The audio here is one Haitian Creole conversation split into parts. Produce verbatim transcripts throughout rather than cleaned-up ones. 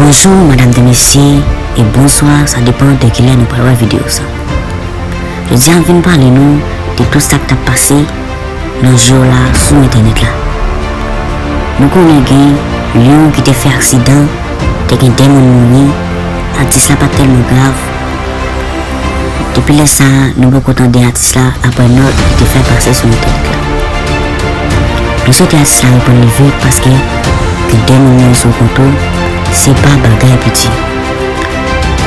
Bonjou, madam e mesye, e bonswa, sa depann de kilè nou pral wè videyo sa. Jodi a, m vin pale nou de tout sa k t ap pase nan jou yo la sou entènèt la. Nou konnen gen youn ki te fè aksidan, te gen de moun mouri, atis la pa t tèlman grav. Depi lè sa a, nou poko tande atis la apre nòt li te fè pase sou entènèt la. Nou swete atis la reponn li vit paske gen de moun mouri sou kont ou, se pa bagay piti.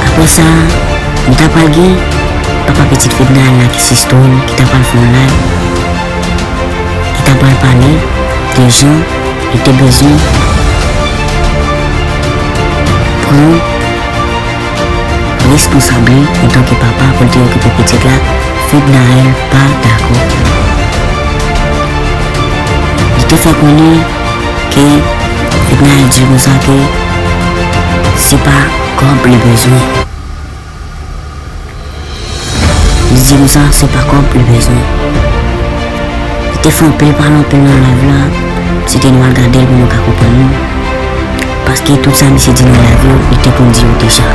Apre sa, nou ta pral gen papa pitit Fednaelle la ki se Stone ki ta pral fè yon live. Li ta pral pale de jan li te bezwen pran responsab li antanke papa pou l te okipe pitit la, Fednaelle pa dakò. Li te fè konnen ke Fednaelle di l konsa ke se pa kòb li bezwen. Li di konsa se pa kòb li bezwen. Li te fè anpil pale anpil nan live la, m swete nou al gade l pou nou ka konprann li. Paske tout sa misye di nan live yo, li te konn di yo deja.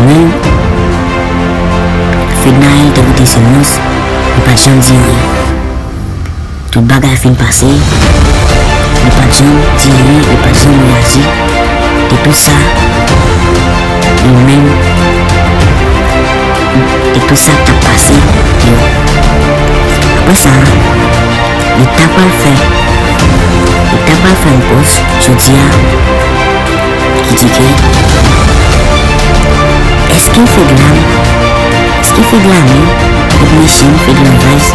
Men, Fednaelle te kite silans, li pa t janm di anyen. Tout bagay fin pase, li pa t janm di anyen, li pa t janm reyaji de tout sa, li menm, de tout sa k t ap pase yo. Apre sa, li ta pral fè, li ta pral fè yon pòs jodi a ki di ke, èske Fedlam, èske Fedlame, Fedmechin, Fedlanvayz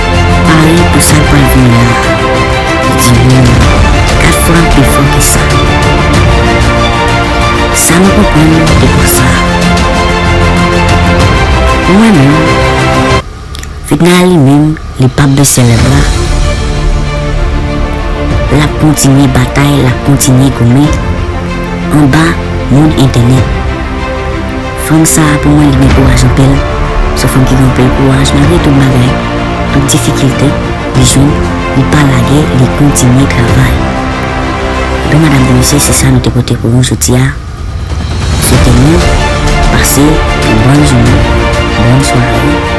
pare pou sa k pral vini la? Li di wi, kat fwa pi fò ke sa. Sa nou konprann de pòs sa? Pou mwen menm, Fednaelle li menm, li p ap bese lè bra. L ap kontinye batay, l ap kontinye goumen anba mond entènèt. Fanm sa a, pou mwen, li gen kouraj anpil. Se yon fanm ki gen anpil kouraj, malgre tout bagay, tout difikilte li jwenn, li pa lage, li kontinye travay. Ebyen, madam e mesye, se sa nou te pote pou nou jodi a. Swete nou pase yon bòn jounen, bòn sware.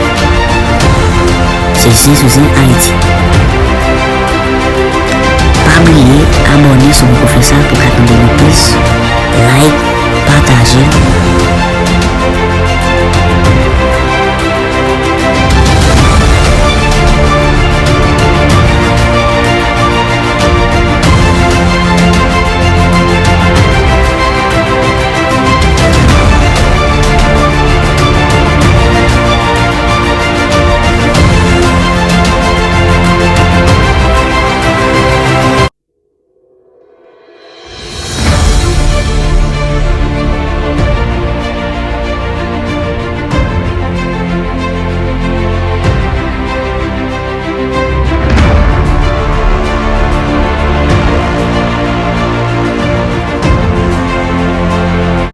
Se Zen sou Zen Ayiti. Pa bliye abòne si w poko fè sa pou w ka tande nou plis. Like, pataje,